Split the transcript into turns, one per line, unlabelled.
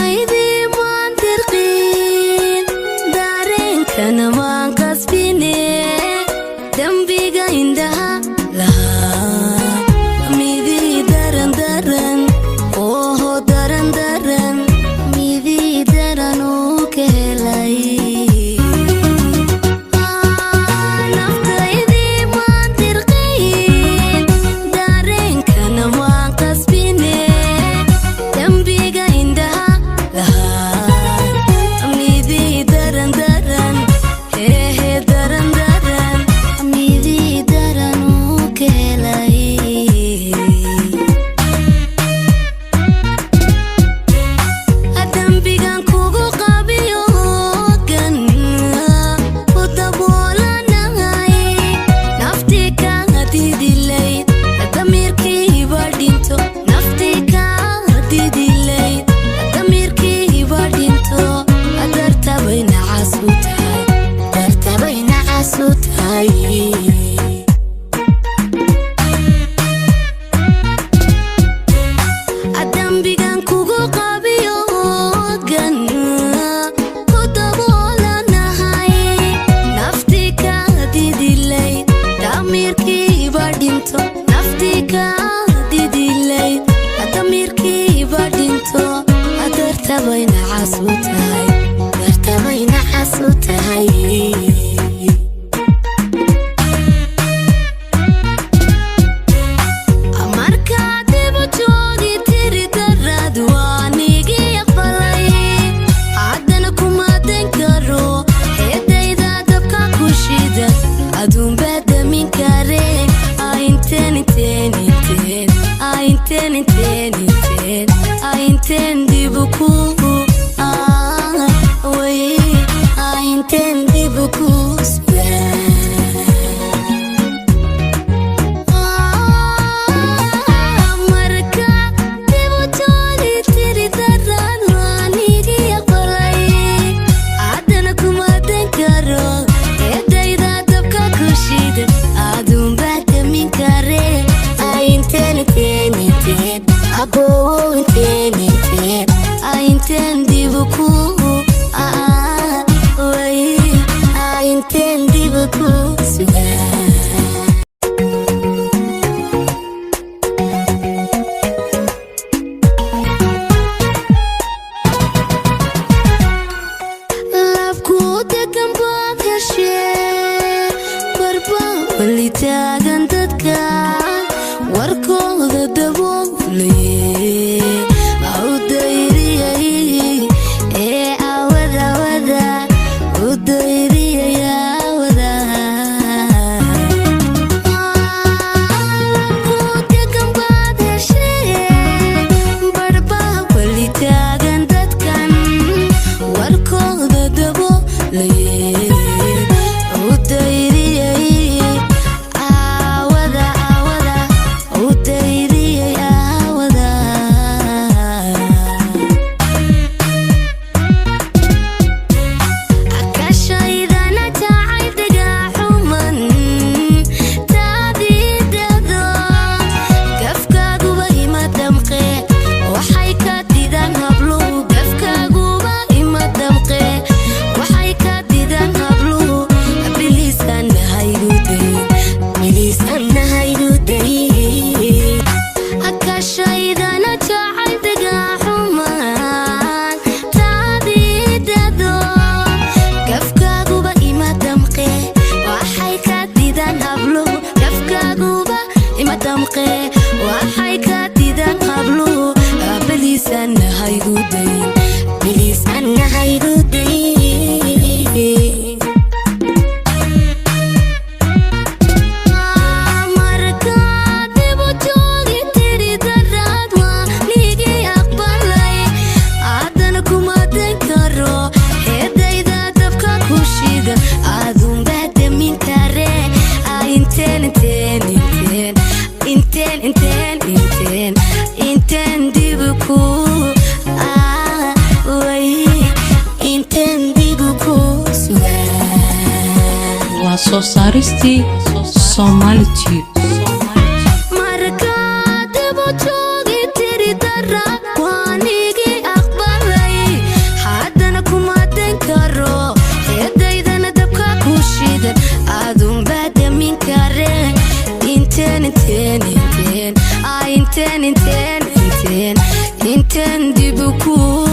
Naftaydii maan dirqin, dareenkana maan qasbine, dembiga indhaha lahaa midii daran daran, oho, daran daran, midii daran uu ka helay. Naftaydii maan dirqin, dareenkana maan qasbine, dembiga indhaha lahaa midii daran daran, hehe, daran daran, midii daran uu ka helay. Dambigan kugu qabiyo gan ku daboolanay, naftii kaa didilayd, damiirkiiba dhinto, naftii kaa didilayd, damiirkiiba dhinto, dartabay nacas u tahay, dartabay nacas u tahay. Dambigan kugu qabiyo gan ku daboolanahay, naftii kaa didilayd, damiirkiiba dhinto, naftii kaa didilayd, damiirkiiba dhinto, dartabay nacas u tahay, dartabay nacas u tahay. Markaa dibu joogi tiri daraad waa nigi aqbalay, haddana kuma dan karo, heedayda dabka ku shida aduunbaa damin kare. Inteen inteen inteen inteen inteen inteen inteen dibu ku way inteen dibu ku sugaa. Marka dibu joogi tiri daraad waa nigi aqbalay, haddana kuma dan karo, eedayda dabka ku shida aduunbaa damin kare. Inteen inteen inteen, abow, inteen inteen inteen dibu ku way inteen dibu ku sugaa. Labku degan baad heshee, barbaa wali taagan dadka warkooda daboolaye u dayriyay ee awada wada u dayriyay awada. Labku degan baad heshee, barbaa wali taagan dadkan warkooda daboolaye u dayriyay aawada aawada u dayriyay aawada. Akashaydana jacayl dagaxuman taadiidado, gafkaaguba ima damqe, waxay ka didaan habluhu, gafkaaguba ima damqe, waxay ka didaan habluhu, biliisanahaygudayn, biliisanahaygudayn. Akashaydana jacayl dagaxuman taadiidado, gafkaaguba ima damqe, waxay ka didaan habluhu, gafkaaguba ima damqe, waxay ka didaan habluhu, biliisanahaygudayn, biliisanahaygudayn. Markaa dibu joogi tiri daraad waa nigi aqbalay, haddana kuma dan karo, heedayda dabka ku shida aduunbaa damin kare. Inteen inteen inteen inteen inteen inteen inteen dibu ku way inteen dibu ku sugaa.
Waa soo saaristii Somali Tube.
Markaa dibu joogi tiri daraad waa nigi aqbalay. Inteen, inteen, inteen, inteen, inteen, inteen, inteen dib ku